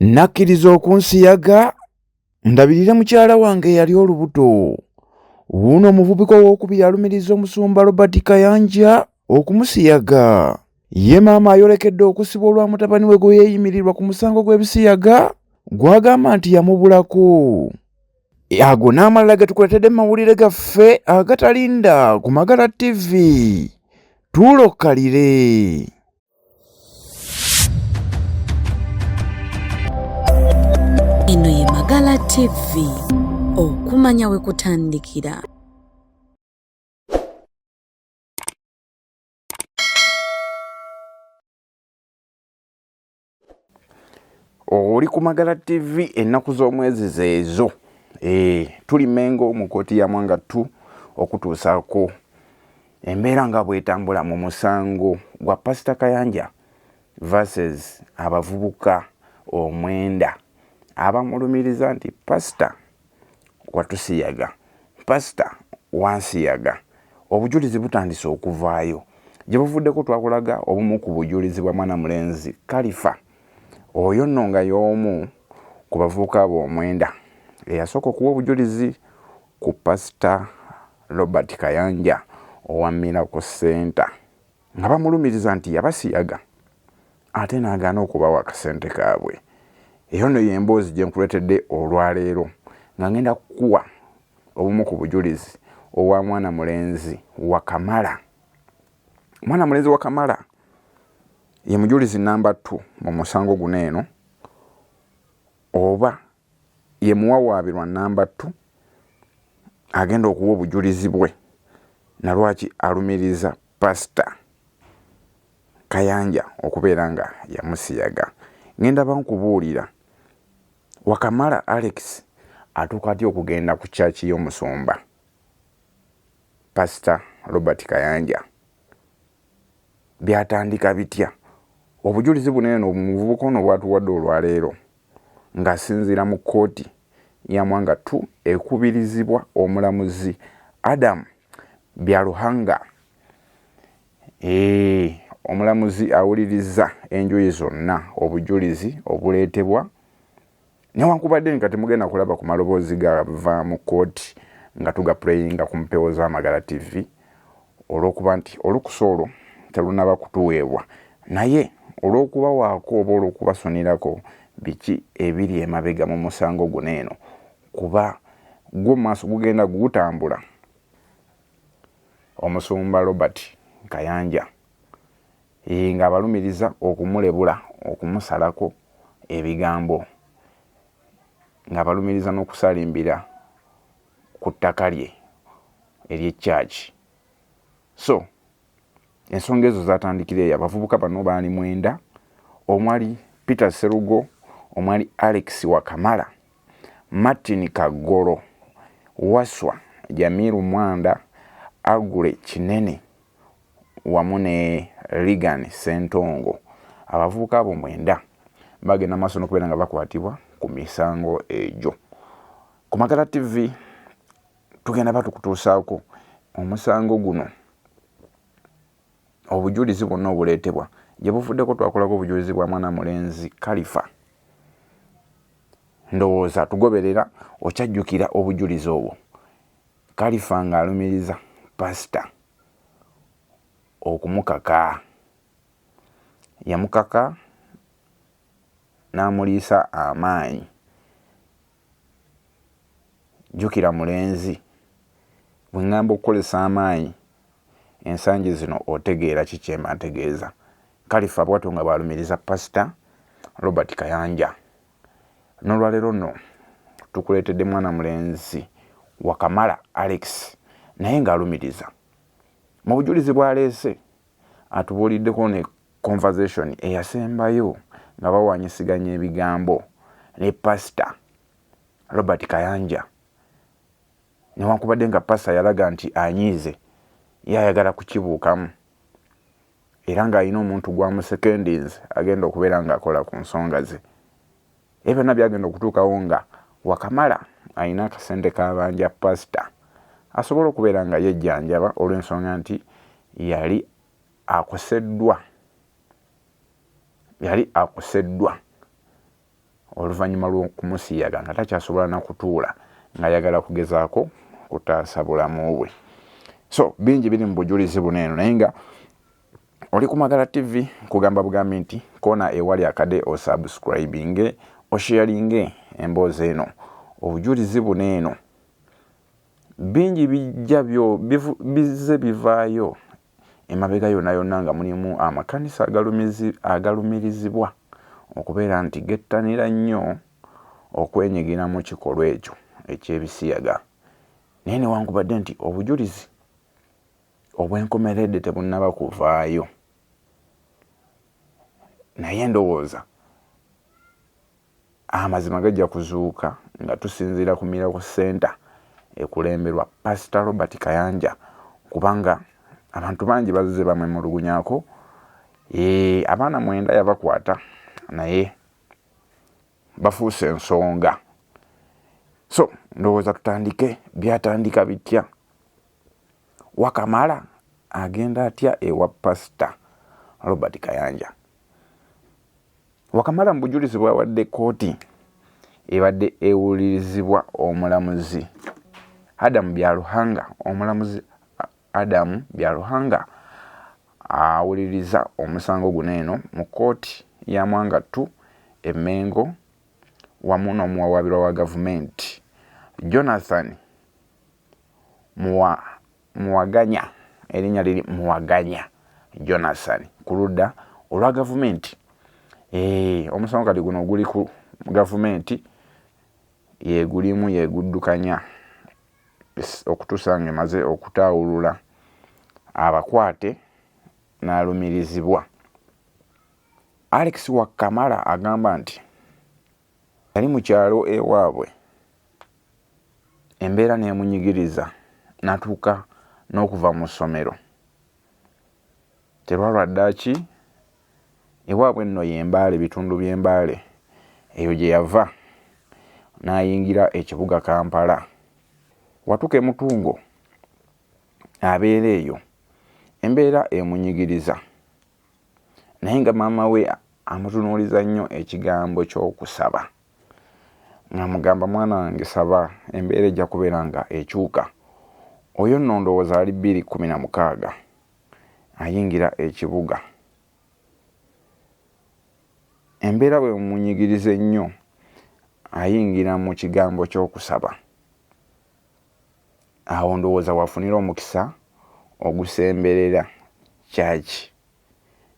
Nakkiriza okunsiyaga ndabirire mukyala wange eyali olubuto. Wuuno omuvubuka owookubiri alumiriza omusumba Robert Kayanja okumusiyaga. Ye maama ayolekedde okusibwa olwa mutabani we gwe yeeyimirirwa ku musango gw'ebisiyaga gw'agamba nti yamubulako. Ago n'amalala ge tukuleetedde mu mawulire gaffe agatalinda ku Magala TV. Tuula okkalire. Eno ye Magala TV, okumanya we kutandikira. Oli ku Magala TV, ennaku z'omwezi zeezo. Tuli Mengo mu kkooti ya Mwanga 2 okutuusaako embeera nga bw'etambula mu musango gwa Pasita Kayanja versus abavubuka omwenda abamulumiriza nti pasita watusiyaga, pasita wansiyaga. Obujulizi butandise okuvaayo. Gye buvuddeko twakulaga obumu ku bujulizi bwa mwana mulenzi Kalifa, oyo nno nga y'omu ku bavubuka abo omwenda eyasooka okuwa obujulizi ku Pasita Robert Kayanja owa Miracle Center nga bamulumiriza nti yabasiyaga ate n'agaana okubawa akasente kaabwe. Eyo nno y'emboozi gye nkuleetedde olwaleero nga ngenda kukuwa obumu ku bujulizi obwa mwana mulenzi Wakamala. Mwana mulenzi Wakamala ye mujulizi namba 2 mu musango guno eno, oba ye muwawaabirwa namba 2 agenda okuwa obujulizi bwe na lwaki alumiriza Pasita Kayanja okubeera nga yamusiyaga. Ngenda bankubuulira Wakamala Alex atuuka atya okugenda ku church y'omusumba Pasita Robert Kayanja, byatandika bitya? Obujulizi buno eno omuvubuka ono bwatuwadde olwaleero ng'asinziira mu kkooti ya Mwanga 2 ekubirizibwa omulamuzi Adam Byaruhanga. Omulamuzi awuliriza enjuyi zonna obujulizi obuleetebwa, newankubadde nga temugenda kulaba ku maloboozi gava mu kkooti nga tugapuleyinga ku mpewo za Magala TV olw'okuba nti olukusa olwo telunaba kutuweebwa, naye olw'okubawaako oba olw'okubasunirako biki ebiri emabega mu musango guno eno, kuba gwo maaso gugenda gutambula. Omusumba Robert Kayanja ng'abalumiriza okumulebula, okumusalako ebigambo, ng'abalumiriza n'okusalimbira ku ttaka lye ery'ekyaki. So ensonga ezo zatandikira eyo. Abavubuka bano baali mwenda, omwali Peter Serugo, omwali Alex Wakamala, Martin Kagolo, Waswa Jamiru Mwanda, Agure Kinene wamu ne Regan Sentongo. Abavubuka abo mwenda bagenda maaso n'okubeera nga bakwatibwa ku misango egyo. Ku Magala TV tugenda batukutuusaako omusango guno, obujulizi bwonna obuleetebwa. Gye buvuddeko twakolako obujulizi bwa mwana mulenzi Kalifa. Ndowooza tugoberera okyajjukira obujulizi obwo. Kalifa ng'alumiriza pasita okumukaka, yamukaka n'amuliisa amaanyi. Jjukira mulenzi, bwe ŋŋamba okukozesa amaanyi ensangi zino otegeera ki kye mba ntegeeza. Kalifa bw'atyo nga bw'alumiriza Pasita Robert Kayanja. N'olwaleero nno tukuleetedde mwana mulenzi Wakamala Alex naye ng'alumiriza. Mu bujulizi bw'aleese atubuuliddeko ne conversation eyasembayo nga bawanyisiganya ebigambo ne Pasita Robert Kayanja, newankubadde nga pasita yalaga nti anyiize, ye ayagala kukibuukamu era ng'alina omuntu gwamusekendinze agenda okubeera ng'akola ku nsonga ze. Ebyo byonna byagenda okutuukawo nga Wakamala alina akasente k'abanja pasita asobole okubeera nga yejjanjaba olw'ensonga nti yali akoseddwa, yali akoseddwa. oluvannyuma lw'okumusiyaga nga takyasobola na kutuula ng'ayagala kugezaako kutaasa bulamu bwe. So bingi biri mu bujulizi buno eno, naye nga oli ku Magala TV nkugamba bugambi nti koona ewali akade osubscribinge osharinge emboozi eno. Obujulizi buno eno bingi bijja byo bizze bivaayo emabega yonna yonna nga mulimu amakanisa agalumirizibwa okubeera nti gettanira nnyo okwenyigira mu kikolwa ekyo eky'ebisiyaga, naye newankubadde nti obujulizi obw'enkomeredde tebunnaba kuvaayo, naye ndowooza amazima gajja kuzuuka nga tusinziira ku Miracle Center ekulemberwa Pastor Robert Kayanja, kubanga abantu bangi bazze bamwemulugunyako. Abaana 9 yabakwata naye bafuuse ensonga. So ndowooza tutandike, byatandika bitya? Wakamala agenda atya ewa Pastor Robert Kayanja? Wakamala mu bujulizi bw'awadde kkooti ebadde ewulirizibwa omulamuzi Adam Byaruhanga, omulamuzi Adam Byaruhanga awuliriza omusango guno eno mu kkooti ya Mwanga 2 e Mengo wamu n'omuwawaabirwa wa gavumenti Jonathan Muwaganya, erinnya liri Muwaganya Jonathan ku ludda olwa gavumenti. Omusango kati guno guli ku gavumenti, yegulimu yeguddukanya okutuusa ng'emaze okutaawulula abakwate n'alumirizibwa. Alex Wakamala agamba nti yali mu kyalo ewaabwe embeera n'emunyigiriza n'atuuka n'okuva mu ssomero. Terwalwa ddaaki ewaabwe nno ye Mbale, bitundu by'e Mbale, eyo gye yava n'ayingira ekibuga Kampala. Watuuka e Mutungo abeera eyo, embeera emunyigiriza naye nga maama we amutunuuliza nnyo ekigambo ky'okusaba, ng'amugamba mwana wange saba, embeera ejja kubeera nga ekyuka. Oyo nno ndowooza ali 2016 ayingira ekibuga. Embeera bwe munyigiriza ennyo ayingira mu kigambo ky'okusaba. Awo ndowooza wafunira omukisa ogusemberera church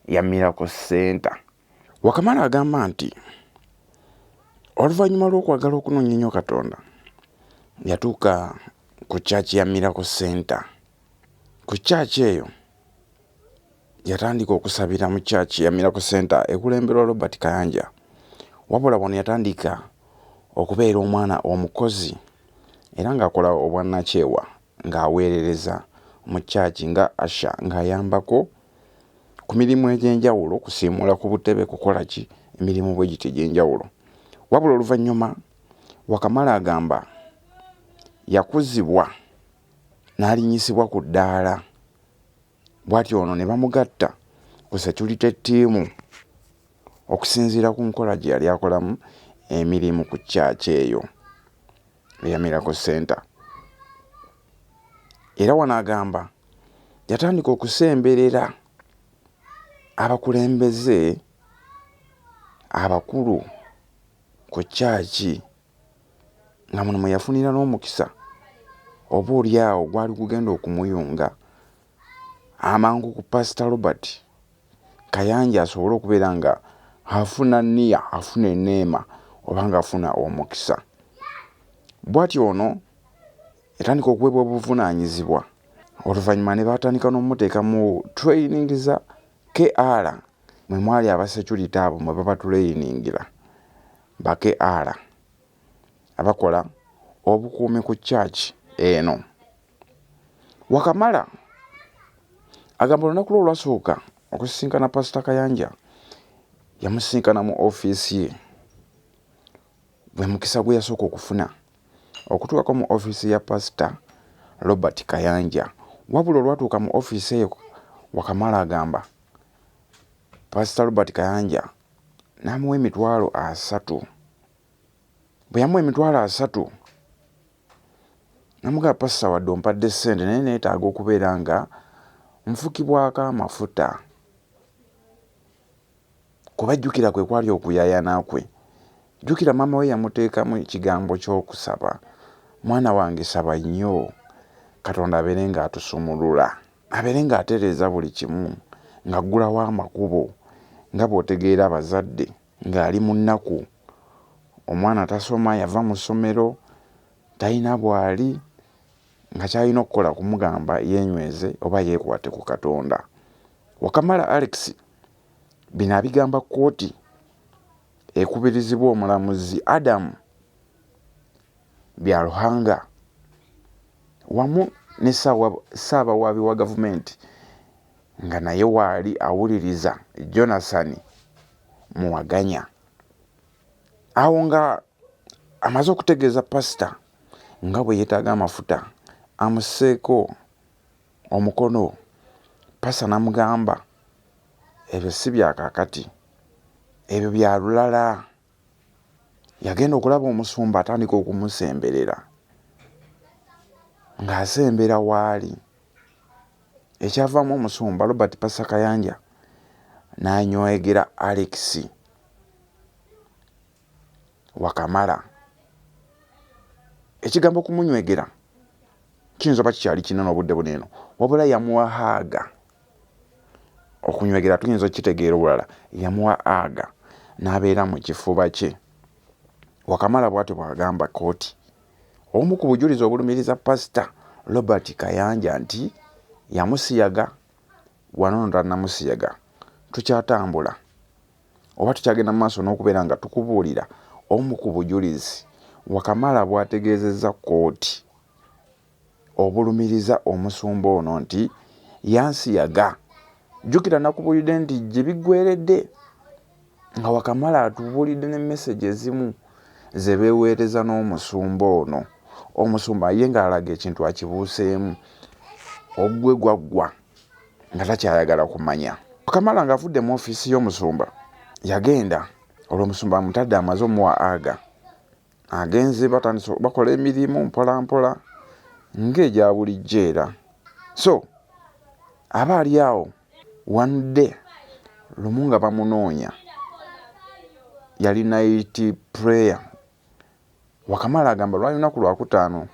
ya Miracle Center. Wakamala agamba nti oluvannyuma lw'okwagala okunoonya ennyo Katonda yatuuka ku church ya Miracle Center. Ku church eyo yatandika okusabira mu church ya Miracle Center ekulemberwa Robert Kayanja. Wabula wano yatandika okubeera omwana omukozi era ng'akola obwannakyewa ng'aweerereza mu church nga usher, ng'ayambako ku mirimu egy'enjawulo, kusiimuula ku butebe, kukola ki, emirimu bwe giti egy'enjawulo. Wabula oluvannyuma Wakamala agamba yakuzibwa n'alinnyisibwa ku ddaala, bw'atyo ono ne bamugatta ku security team okusinziira ku nkola gye yali akolamu emirimu ku church eyo eya Miracle Center. Era wano agamba yatandika okusemberera abakulembeze abakulu ku church, nga muno mwe yafunira n'omukisa oba oli awo gwali gugenda okumuyunga amangu ku Pastor Robert Kayanja asobole okubeera nga afuna niya, afuna eneema oba nga afuna omukisa. Bw'atyo ono yatandika okuweebwa obuvunaanyizibwa oluvannyuma ne batandika n'omuteeka mu training za KR, mwe mwali abasecurity abo mwe babatulainingira ba KR abakola obukuumi ku church eno. Wakamala agamba olunaku lwe olwasooka okusisinkana Pastor Kayanja yamusisinkana mu ofiisi ye, gwe mukisa gwe yasooka okufuna okutuukako mu ofiisi ya Pastor Robert Kayanja. Wabula olwatuuka mu ofiisi eyo Wakamala agamba Pastor Robert Kayanja n'amuwa emitwalo 30. Bwe yamuwa 30,000 namugamba, pasita wadde ompadde ssente naye neetaaga okubeera nga nfukibwako amafuta, kuba jjukira kwe kwali okuyaayana kwe. Jjukira maama we yamuteekamu ekigambo ky'okusaba, mwana wange saba nnyo Katonda abeere ng'atusumulula, abeere ng'atereeza buli kimu, ng'aggulawo amakubo, nga bw'otegeera abazadde ng'ali mu nnaku, omwana tasoma, yava mu ssomero, talina bw'ali, nga ky'alina okukola kumugamba yeenyweze oba yeekwate ku Katonda. Wakamala Alex bino abigamba kkooti ekubirizibwa omulamuzi Adam Byaruhanga wamu ne ssaabawaabi wa gavumenti nga naye waali awuliriza Jonathan Muwaganya. Awo nga amaze okutegeeza pasita nga bwe yeetaaga amafuta amusseeko omukono, pasita n'amugamba ebyo si bya kaakati, ebyo bya lulala. Yagenda okulaba omusumba atandika okumusemberera ng'asembera waali, ekyavaamu omusumba Robert Pastor Kayanja n'anywegera Alex Wakamala. Ekigambo okumunywegera kiyinza oba kikyali kinene obudde buno eno, wabula yamuwa haaga. Okunywegera tuyinza okukitegeera obulala, yamuwa aaga n'abeera mu kifuba kye. Wakamala bw'atyo bw'agamba kkooti. Obumu ku bujulizi obulumiriza Pasita Robert Kayanja nti yamusiyaga, wano no tannamusiyaga. Tukyatambula oba tukyagenda mu maaso n'okubeera nga tukubuulira obumu ku bujulizi Wakamala bw'ategeezezza kkooti obulumiriza omusumba ono nti yansiyaga. Jjukira nakubuulidde nti gye biggweeredde nga Wakamala atubuulidde ne mesegi ezimu ze beeweereza n'omusumba ono. Omusumba ye ng'alaga ekintu akibuuseemu, ogwe gwaggwa nga takyayagala kumanya. Wakamala ng'avudde mu ofiisi y'omusumba yagenda, olwo omusumba amutadde amaze omuwa aga agenze batandise bakola emirimu mpola mpola ng'egya bulijjo era. So aba ali awo one day lumu nga bamunoonya, yali night prayer. Wakamala agamba lwali lunaku lwakutaano,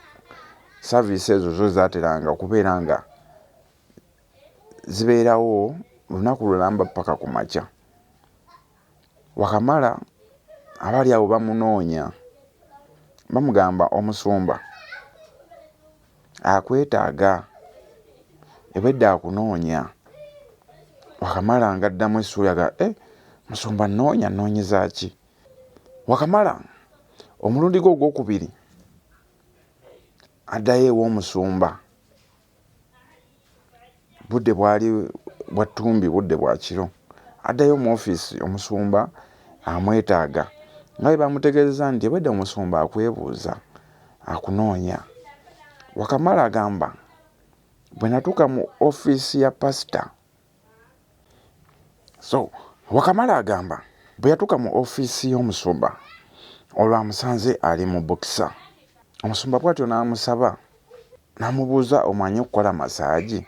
saviisi ezo zo zaateranga okubeera nga zibeerawo lunaku lulamba paka ku makya. Wakamala abali awo bamunoonya, bamugamba omusumba akwetaaga, ebwedda akunoonya. Wakamala ng'addamu essuubi aga eh, musumba nnoonya, nnoonyeza ki? Wakamala omulundi gwe ogwokubiri addayo ew'omusumba, budde bwali bwa ttumbi, budde bwa kiro, addayo mu ofiisi omusumba amwetaaga nga bwe bamutegeezezza nti obwedda omusumba akwebuuza, akunoonya. Wakamala agamba bwe natuuka mu ofiisi ya pasita, so Wakamala agamba bwe yatuuka mu ofiisi y'omusumba olwo amusanze ali mu bokisa. Omusumba bw'atyo n'amusaba n'amubuuza omanyi okukola masaagi?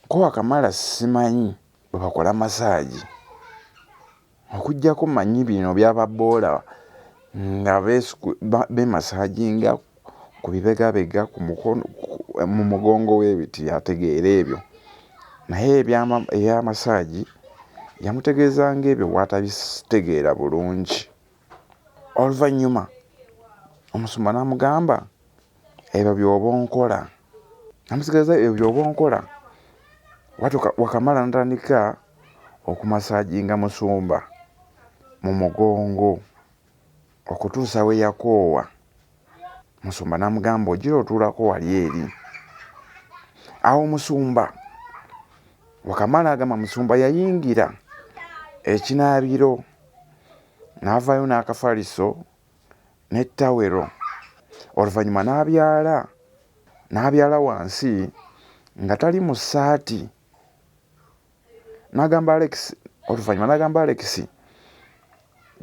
Ko Wakamala simanyi bwe bakola masaagi, okuggyako mmanyi bino by'ababboola nga beemasaaginga ku bibegabega, ku mukono, mu mugongo w'ebiti, ategeera ebyo. Naye ebya masaagi yamutegeeza ng'ebyo bw'atabitegeera bulungi. Oluvannyuma omusumba n'amugamba ebyo by'oba onkola, namutegeeza ebyo by'oba onkola. Wakamala n'atandika okumasaaginga musumba mu mugongo okutuusa we yakoowa. Musumba n'amugamba ogira otuulako wali eri. Awo musumba Wakamala agamba musumba yayingira ekinaabiro n'avaayo n'akafaliso ne tawero, oluvannyuma n'abyala n'abyala wansi nga tali mu ssaati, n'agamba Alex, oluvannyuma n'agamba Alex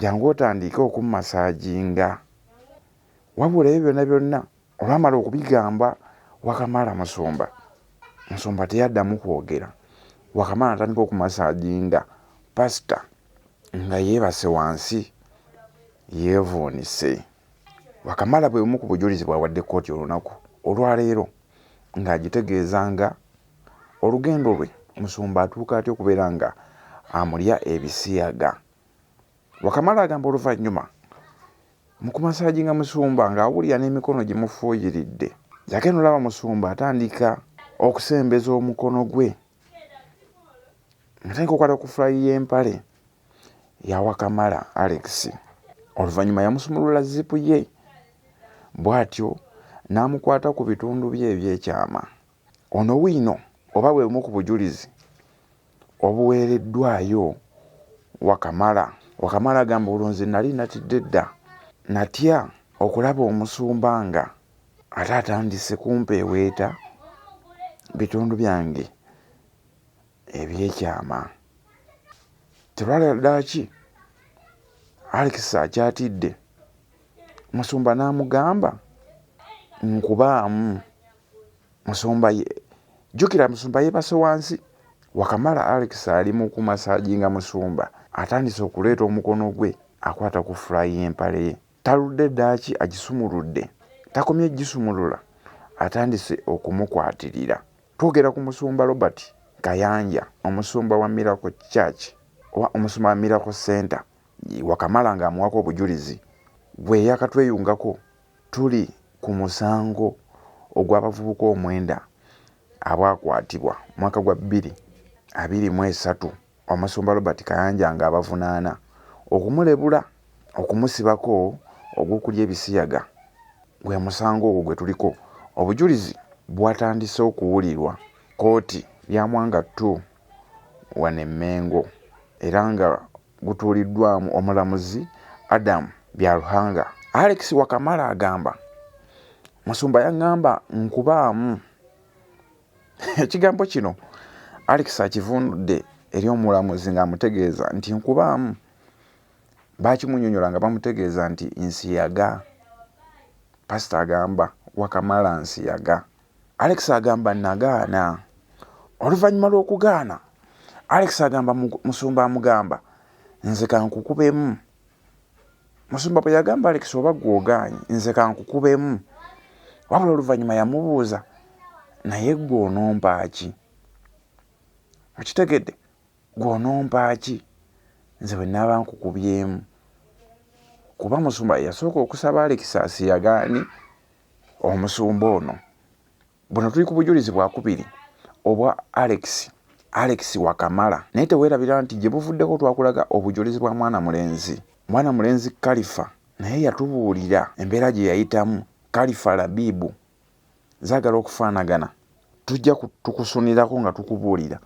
jangu otandike okummasaaginga. Wabula ebyo byonna byonna olwamala okubigamba Wakamala Musumba, Musumba teyaddamu kwogera. Wakamala atandika okumasajinga pasita nga yeebase wansi yeevuunise. Wakamala bwe bumu ku bujulizi bw'awadde kkooti olunaku olwaleero ng'agitegeeza nga olugendo lwe Musumba atuuka atya okubeera nga amulya ebisiyaga. Wakamala agamba oluvannyuma mu kumasaajinga Musumba ng'awulira n'emikono gimufuuyiridde yagenda olaba Musumba atandika okusembeza omukono gwe atandika okukwata ku fulayi y'empale ya Wakamala Alex. Oluvannyuma yamusumulula zipu ye bw'atyo n'amukwata ku bitundu bye eby'ekyama. Ono wiino oba bwe bumu ku bujulizi obuweereddwayo Wakamala. Wakamala agamba olwo nze nali natidde dda, natya okulaba omusumba nga ate atandise kumpeeweeta bitundu byange eby'ekyama. Tebala ddaaki Alex akyatidde, musumba n'amugamba nkubaamu. Musumba ye jjukira musumba yeebase wansi. Wakamala Alex ali mu kumasajinga musumba atandise okuleeta omukono gwe akwata ku fulayi y'empale ye. Taludde ddaaki agisumuludde. Takomye gisumulula atandise okumukwatirira. Twogera ku musumba Robert Kayanja omusumba wa Miracle Church oba omusumba wa Miracle Center. Wakamala ng'amuwako obujulizi. Gwe eyakatweyungako Tuli ku musango ogw'abavubuka omwenda abwakwatibwa mwaka gwa 2023 omusumba Robert Kayanja ng'abavunaana okumulebula okumusibako ogw'okulya ebisiyaga. Gwe musango ogwo gwe tuliko. Obujulizi bwatandise okuwulirwa kkooti ya Mwanga 2 wano e Mengo era nga gutuuliddwamu omulamuzi Adam Byaruhanga. Alex Wakamala agamba, Musumba yaŋŋamba nkubaamu. Ekigambo kino Alex akivunudde eri omulamuzi ng'amutegeeza nti nkubaamu. Baakimunyonyola nga bamutegeeza nti nsiyaga. Pasita agamba Wakamala nsiyaga. Alex agamba nagaana. Oluvannyuma lw'okugaana, Alex agamba musumba amugamba nze kankukubemu. Musumba bwe yagamba Alex oba gwe ogaanyi nze kankukubemu. Wabula oluvannyuma yamubuuza naye gwe onompa ki? Okitegedde? Gwe onompa ki nze bwe naaba nkukubyemu? Kuba musumba yasooka okusaba Alex asiyagaani omusumba ono. Buno tuli ku bujulizi bwakubiri obwa Alex Alex Wakamala. Naye teweerabira nti gye buvuddeko twakulaga obujulizi bwa mwana mulenzi. Mwana mulenzi Kalifa naye yatubuulira embeera gye yayitamu. Kalifa Labibu zaagala okufaanagana. Tujja tukusunirako nga tukubuulira.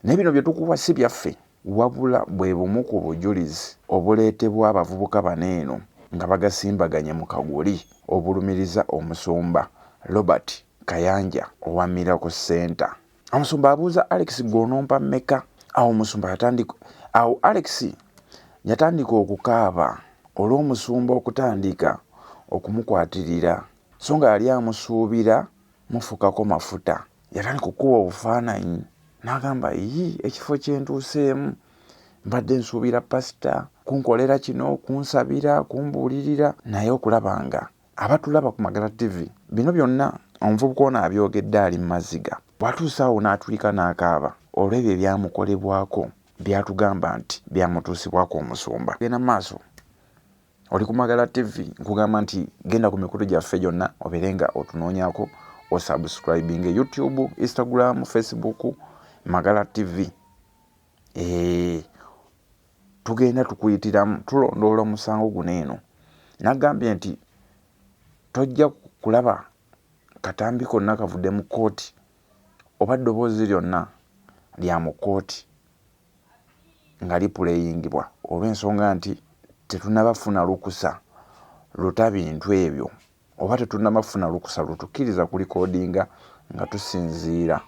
Naye bino bye tukuwa si byaffe, wabula bwe bumu ku bujulizi obuleetebwa abavubuka bano eno nga bagasimbaganye mu kaguli obulumiriza omusumba Robert Kayanja owa Miracle Centre. Omusumba abuuza Alex gwe onompa mmeka? Awo omusumba yatandika awo Alex yatandika okukaaba olw'omusumba okutandika okumukwatirira so nga yali amusuubira mufukako mafuta. Yatandika okukuba obufaananyi n'agamba yii ekifo kye ntuuseemu mbadde nsuubira pasita kunkolera kino kunsabira kumbuulirira naye okulaba nga abatulaba ku Magala TV bino byonna omuvubuka ono abyogedde ali mu maziga bw'atuuse awo n'atulika n'akaaba olw'ebyo ebyamukolebwako by'atugamba nti byamutuusibwako omusumba. Genda mu maaso. Oli ku Magala TV, nkugamba nti genda ku mikutu gyaffe gyonna obeere nga otunoonyako, osubscribinge YouTube, Instagram, Facebook, Magala TV. Eee, tugenda tukuyitiramu tulondoola omusango guno eno. Nagambye nti tojja kulaba katambi konna kavudde mu kkooti oba ddoboozi lyonna lya mu kkooti. nga lipuleyingibwa olw'ensonga nti tetunaba funa lukusa luta bintu ebyo oba tetunaba funa lukusa lutukkiriza kulikodinga nga tusinziira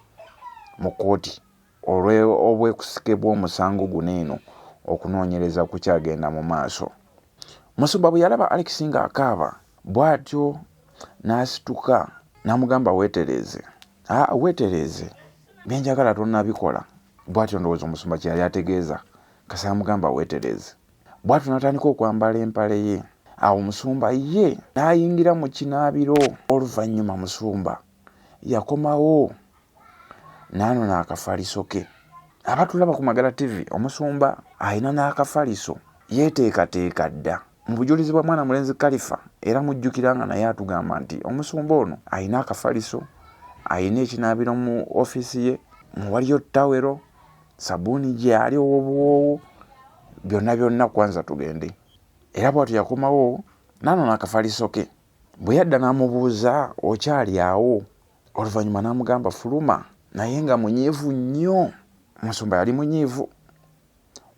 mu kkooti olw'obwekusike bw'omusango guno eno okunoonyereza kukyagenda mu maaso. Musumba bwe yalaba Alex ng'akaaba. Bw'atyo n'asituka n'amugamba weetereeze. Aa, weetereeze, bye njagala tonnabikola. Bw'atyo ndowooza omusumba kye yali ategeeza, kasita amugamba weetereeze. Bw'atyo n'atandika okwambala empale ye. Awo omusumba ye n'ayingira mu kinaabiro. Oluvannyuma musumba yakomawo n'anona akafaliso ke. Abatulaba ku Magala TV, omusumba alina n'akafaliso, yeeteekateeka dda. Mu bujulizi bwa mwana mulenzi Kalifa era mujjukira nga naye atugamba nti omusumba ono alina akafaliso, alina ekinaabiro mu ofiisi ye, waliyo tawero, sabuuni gyali ow'obuwoowo, byonna byonna kwanza tugende. Era bw'atyo yakomawo n'anona akafaliso ke. Bwe yadda n'amubuuza okyali awo? Oluvannyuma n'amugamba fuluma, naye nga munyiivu nnyo. Omusumba yali munyiivu.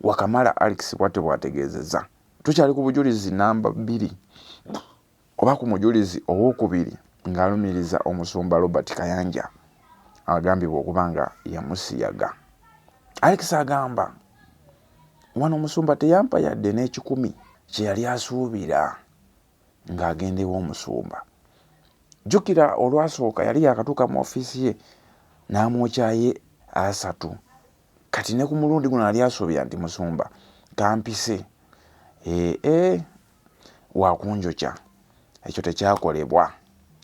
Wakamala Alex bwatyo bw'ategeezezza. Tukyali ku bujulizi namba bbiri oba ku mujulizi owokubiri ng'alumiriza omusumba Robert Kayanja agambibwa okuba nga yamusiyaga. Alex agamba wano omusumba teyampa yadde n'ekikumi kye yali asuubira ng'agenda ew'omusumba. Jjukira olwasooka yali yakatuuka mu ofiisi ye n'amwokyayo asatu. Kati ne ku mulundi guno yali asuubira nti musumba kampise ee eh, wakunjokya. Ekyo tekyakolebwa.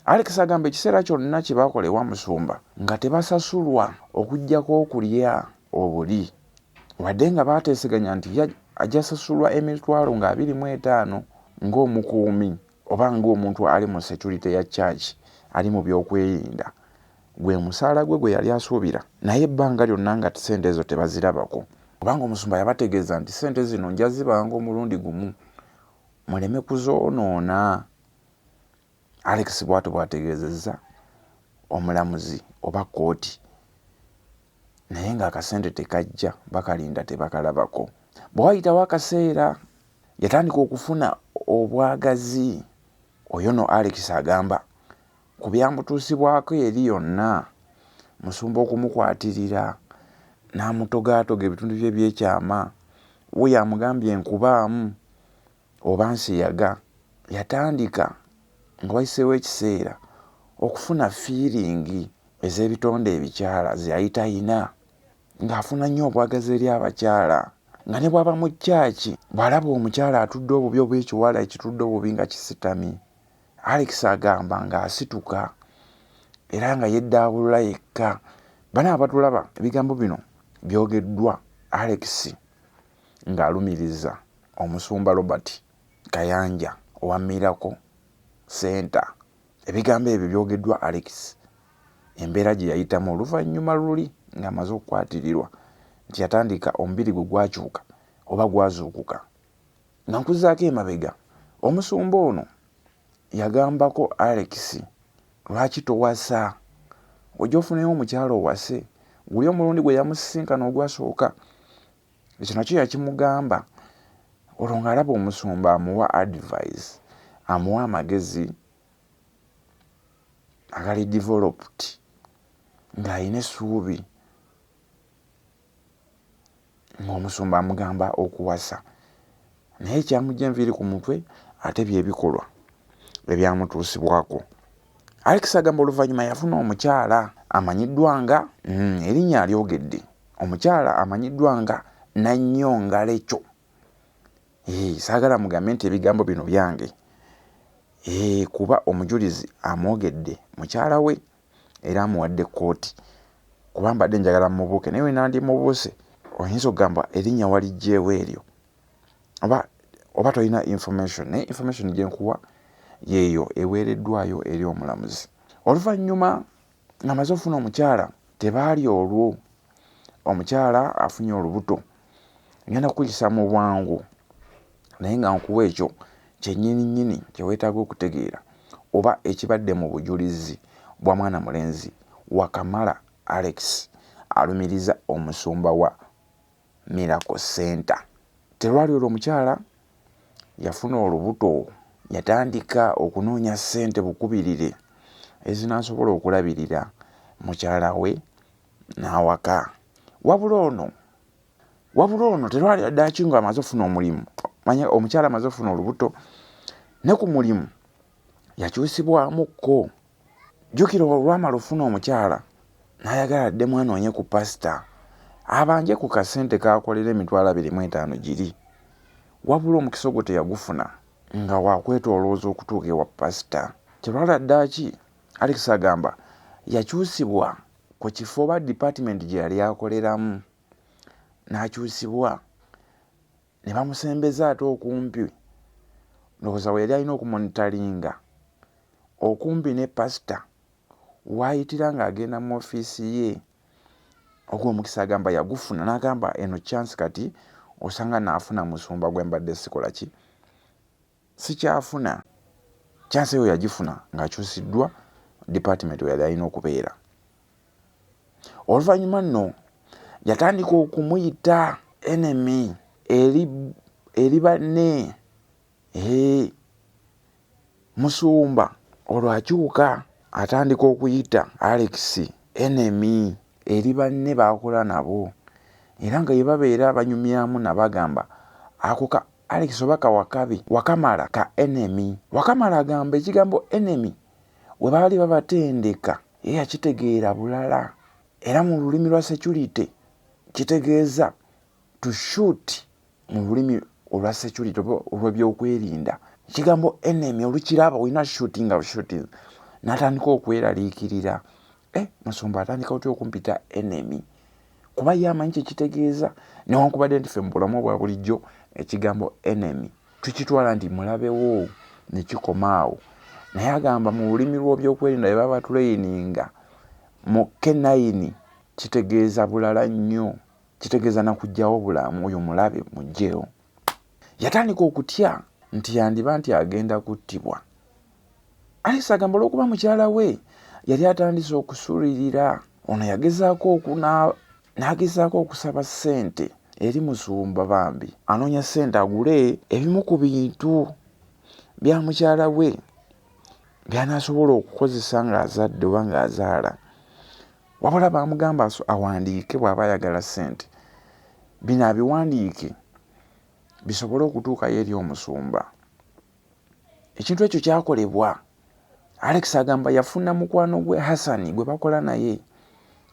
Alex agamba ekiseera kyonna kye baakola ewa musumba nga tebasasulwa okuggyako okulya obuli. Wadde nga baateeseganya nti ajasasulwa emitwalo nga 25 ng'omukuumi oba ng'omuntu ali mu security ya church ali mu by'okwerinda gwe musaala gwe gwe yali asuubira naye ebbanga lyonna nga ssente ezo tebazirabako kubanga omusumba yabategeeza nti ssente zino nja zibanga omulundi gumu muleme kuzoonoona. Alex bwatyo bw'ategeezezza omulamuzi oba kkooti naye ng'akasente tekajja bakalinda tebakalabako. Bwe wayitawo akaseera yatandika okufuna obwagazi. Oyo no Alex agamba ku byamutuusibwako eri yonna musumba okumukwatirira n'amutogaatoga ebitundu bye eby'ekyama wuuyo amugambye nkubaamu oba nsiyaga. Yatandika nga wayiseewo ekiseera okufuna fiiringi ez'ebitonde ebikyala ze yali talina ng'afuna nnyo obwagazi eri abakyala nga ne bw'aba mu kyaki bw'alaba omukyala atudde obubi oba ekiwala ekitudde obubi nga kisitamye Alex agamba ng'asituka era nga yeddaabulula yekka. Bana abatulaba ebigambo bino byogeddwa Alex ng'alumiriza omusumba Robert Kayanja owa Miracle Center. Ebigambo ebyo byogeddwa Alex embeera gye yayitamu oluvannyuma luli ng'amaze okukwatirirwa nti yatandika omubiri gwe gwakyuka oba gwazuukuka. Nga nkuzaako emabega, omusumba ono yagambako Alex lwaki towasa ojja ofuneyo omukyala owase guli omulundi gwe yamusisinkana ogwasooka ekyo nakyo yakimugamba olwo ng'alaba omusumba amuwa advice amuwa amagezi agali developed ng'alina essuubi ng'omusumba amugamba okuwasa naye ekyamujja enviiri ku mutwe ate byebikolwa ebyamutuusibwako. Alex agamba oluvannyuma yafuna omukyala amanyiddwa nga erinnya alyogedde omukyala amanyiddwa nga Nanyonga Lecho. Ee, saagala mugambe nti ebigambo bino byange. Ee, kuba omujulizi amwogedde mukyala we era amuwadde kkooti kuba mbadde njagala mubuuke naye wenandimubuuse oyinza okugamba erinnya walijjeewo eryo oba oba tolina information naye information gyenkuwa yeeyo eweereddwayo eri omulamuzi oluvannyuma ng'amaze okufuna omukyala tebaali olwo omukyala afunye olubuto ngenda kukuyisa mu bwangu naye nga nkuwa ekyo kyennyini nnyini kye weetaaga okutegeera oba ekibadde mu bujulizi bwa mwana mulenzi Wakamala Alex alumiriza omusumba wa Miracle Center. Terwali olwo omukyala yafuna olubuto yatandika okunoonya ssente bukubirire ezinaasobola okulabirira mukyala we n'awaka. Wabula ono wabula ono terwali ddaaki ng'amaze okufuna omulimu manya omukyala amaze okufuna olubuto ne ku mulimu Yakyusibwamukko. Jjukira olwamala ofuna omukyala n'ayagala addemu anoonye ku pasita abanje ku kasente k'akolera 250,000 giri. Wabula omukisa ogwo teyagufuna nga wakwetoolooza okutuuka ewa pasita. Kyebala ddaaki Alex agamba yakyusibwa ku kifo oba dipaatimenti gye yali akoleramu n'akyusibwa ne bamusembeza ate okumpi ndowooza we yali alina okumonitalinga okumpi ne pasita waayitira ng'agenda mu ofiisi ye. Ogwo omukisa agamba yagufuna n'agamba eno chance kati osanga naafuna musumba gwe mbadde sikola ki sikyafuna. Chance eyo yagifuna ng'akyusiddwa department we yali alina okubeera. Oluvannyuma nno yatandika okumuyita enemy eri, eri banne. Ee, musumba olwo akyuka atandika okuyita Alex enemy eri banne b'akola nabo era nga ye babeera banyumyamu nabagamba ako ka Alex oba ka Wakabi Wakamala ka enemy. Wakamala agamba ekigambo enemy we baali babatendeka ye yakitegeera bulala era mu lulimi lwa security kitegeeza to shoot mu lulimi olwa security oba olw'ebyokwerinda. Ekigambo enemy olukiraba olina shooting nga shooting n'atandika okweraliikirira. Eh, musumba atandika otya okumpita enemy? Kuba ye amanyi kye kitegeeza newankubadde nti ffe mu bulamu obwa bulijjo ekigambo enemy tukitwala nti mulabewo ne kikoma awo. Naye agamba mu lulimi lw'ebyokwerinda bye baba batuleyininga mu K9 kitegeeza bulala nnyo, kitegeeza na kuggyawo bulamu, oyo mulabe muggyewo. Yatandika okutya nti yandiba nti agenda kuttibwa. Alex agamba olw'okuba mukyala we yali atandise okusulirira, ono yagezaako n'agezaako okusaba ssente eri musumba bambi anoonya ssente agule ebimu ku bintu bya mukyala we by'anaasobola okukozesa ng'azadde oba ng'azaala. Wabula baamugamba awandiike bw'aba ayagala ssente bino abiwandiike bisobole okutuukayo eri omusumba. Ekintu ekyo kyakolebwa. Alex agamba yafuna mukwano gwe Hassan gwe bakola naye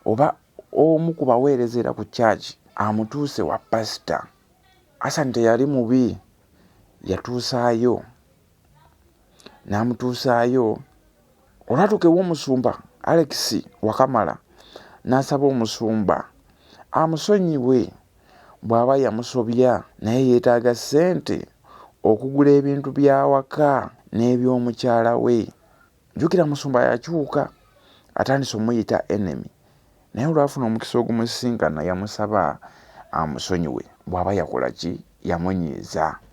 oba omu ku baweereza era ku church amutuuse wa pasita. Hassan teyali mubi yatuusaayo n'amutuusaayo olwatuuka ew'omusumba Alex Wakamala n'asaba omusumba amusonyiwe bw'aba yamusobya naye yeetaaga ssente okugula ebintu by'awaka n'eby'omukyala we. Jjukira musumba yakyuka atandise omuyita enemy naye olwafuna omukisa ogumusisinkana yamusaba amusonyiwe bw'aba yakola ki yamunyiiza.